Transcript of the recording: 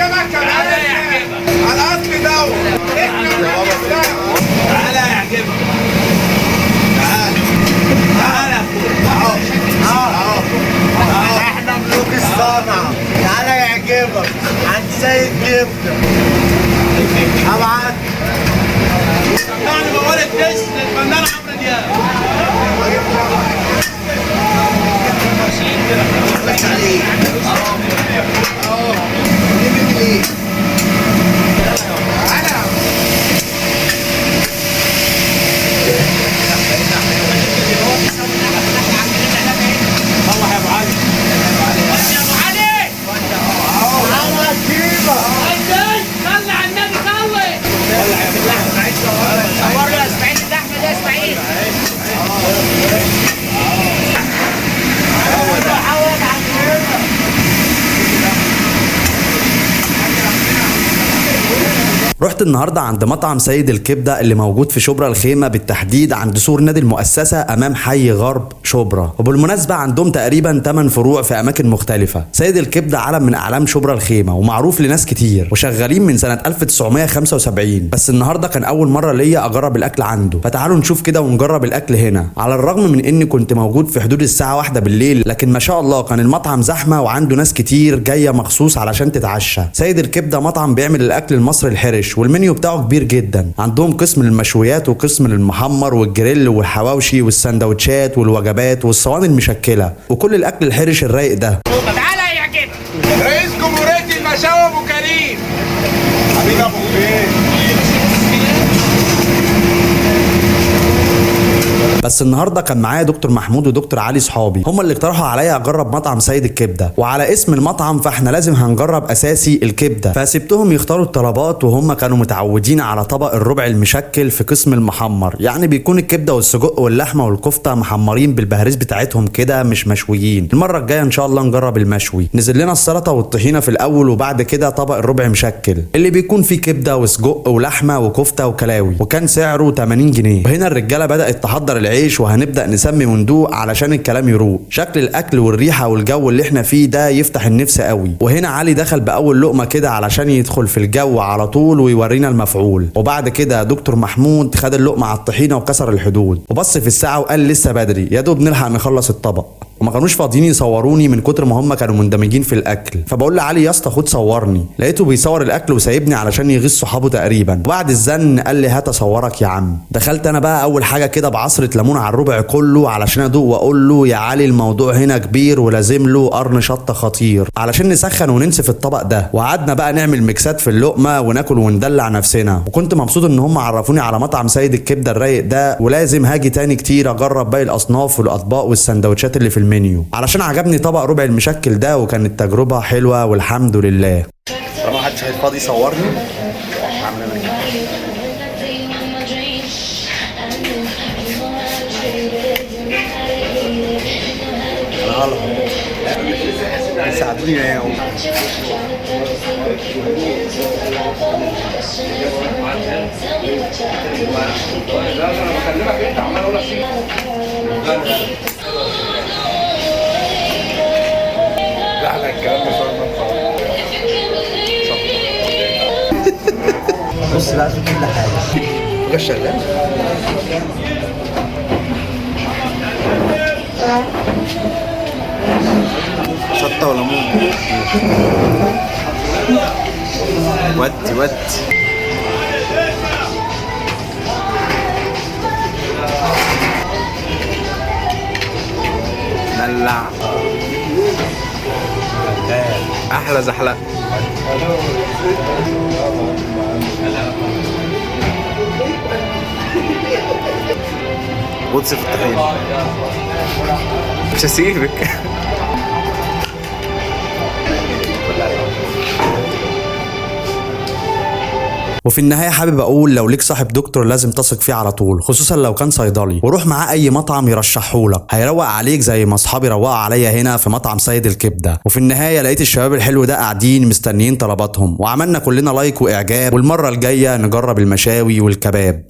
يعجبك يا معلم، على الاصل دوت. احنا تعالى يعجبك. تعالى تعالى اهو اهو، احنا ملوك الصنعة. تعالى يعجبك عند سيد كبده. طبعا يعني بقول الدش للفنان عمرو دياب. رحت النهارده عند مطعم سيد الكبده اللي موجود في شبرا الخيمة، بالتحديد عند سور نادي المؤسسة امام حي غرب شبرا. وبالمناسبة عندهم تقريبا 8 فروع في اماكن مختلفة. سيد الكبده علم من اعلام شبرا الخيمة ومعروف لناس كتير، وشغالين من سنة 1975. بس النهارده كان اول مرة ليا اجرب الاكل عنده، فتعالوا نشوف كده ونجرب الاكل هنا. على الرغم من اني كنت موجود في حدود الساعة 1 بالليل، لكن ما شاء الله كان المطعم زحمة وعنده ناس كتير جاية مخصوص علشان تتعشى. سيد الكبده مطعم بيعمل الاكل المصري الحرش، والمنيو بتاعه كبير جدا. عندهم قسم للمشويات وقسم للمحمر والجريل والحواوشي والسندوتشات والوجبات والصواني المشكلة وكل الاكل الحرش الرايق ده. تعالى يعجبك. رئيس جمهورية المشاوي ابو كريم. حبيبي ابو كريم. بس النهارده كان معايا دكتور محمود ودكتور علي صحابي، هم اللي اقترحوا عليا اجرب مطعم سيد الكبده، وعلى اسم المطعم فاحنا لازم هنجرب اساسي الكبده. فسبتهم يختاروا الطلبات، وهم كانوا متعودين على طبق الربع المشكل في قسم المحمر، يعني بيكون الكبده والسجق واللحمة والكفته محمرين بالبهاريز بتاعتهم كده، مش مشويين. المرة الجاية ان شاء الله نجرب المشوي. نزل لنا السلطة والطحينه في الاول، وبعد كده طبق الربع مشكل اللي بيكون فيه كبده وسجق ولحمه وكفته وكلاوي، وكان سعره 80 جنيه. وهنا الرجالة بدات تحضر العيش، وهنبدأ نسمي وندوق علشان الكلام يروق. شكل الاكل والريحه والجو اللي احنا فيه ده يفتح النفس قوي. وهنا علي دخل باول لقمة كده علشان يدخل في الجو على طول ويورينا المفعول. وبعد كده دكتور محمود خد اللقمة على الطحينه وكسر الحدود، وبص في الساعة وقال لسه بدري، يا دوب نلحق نخلص الطبق. وما كانوش فاضيين يصوروني من كتر ما هم كانوا مندمجين في الاكل. فبقول لعلي يا اسطى خد صورني، لقيته بيصور الاكل وسايبني علشان يغيظ صحابه تقريبا. وبعد الزن قال لي هات اصورك يا عم. دخلت انا بقى اول حاجة كده بعصره ليمون على الربع كله علشان ادوق واقول له يا علي الموضوع هنا كبير ولازم له قرن شطه خطير علشان نسخن وننسف الطبق ده. وقعدنا بقى نعمل ميكسات في اللقمة وناكل وندلع نفسنا. وكنت مبسوط ان هم عرفوني على مطعم سيد الكبده الرايق ده، ولازم هاجي تاني كتير اجرب باقي الاصناف والاطباق والسندوتشات اللي في المنيو علشان عجبني طبق ربع المشكل ده، وكانت تجربه حلوة والحمد لله. طالما محدش فاضي يصورني هعمل انا كده. انا ساعدوني يا عم. لا الكلام ده بص بقى في كل حاجة. غش شغال. شطه وليمون. ودي ودي. دلع. احلى زحلقه. غطس في الطحينه. مش هسيبك. وفي النهاية حابب اقول لو ليك صاحب دكتور لازم تثق فيه على طول، خصوصا لو كان صيدلي، وروح معاه اي مطعم يرشحهولك، هيروق عليك زي ما اصحابي روقوا عليا هنا في مطعم سيد الكبده. وفي النهاية لقيت الشباب الحلو ده قاعدين مستنيين طلباتهم، وعملنا كلنا like واعجاب، والمرة الجاية نجرب المشاوي والكباب.